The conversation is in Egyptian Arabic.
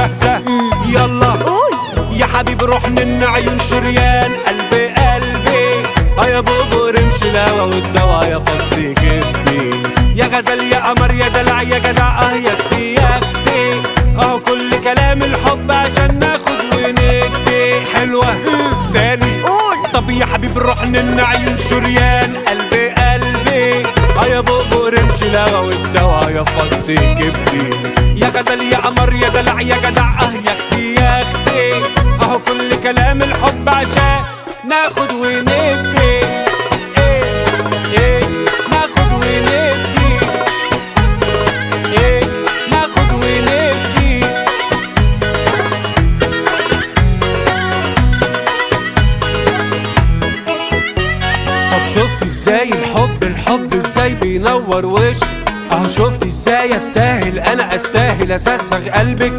جاهزة؟ يلا. قول. يا حبيب روح نن عيون شريان قلبي قلبي، اه يا بوبو رمش الهوا والدوا يا فصي كبدي، يا غزل يا قمر يا دلع يا جدع، اه يا اختي يا اختي، اهو كل كلام الحب عشان ناخد وندي. حلوة تاني؟ قول. طب يا حبيب روح نن عيون شريان قلبي قلبي، اه يا بوبو رمش الهوا والدوا يا فصي كبدي، يا غزل يا قمر يا دلع يا جدع، اه يا اختي يا اختي، اهو كل كلام الحب عشان ناخد وندي. ايه ايه ناخد وندي، ايه ناخد وندي. طب شفت ازاي الحب، الحب ازاي بينور وشك، اهو شفت ازاي استاهل، انا استاهل اسغسغ قلبك.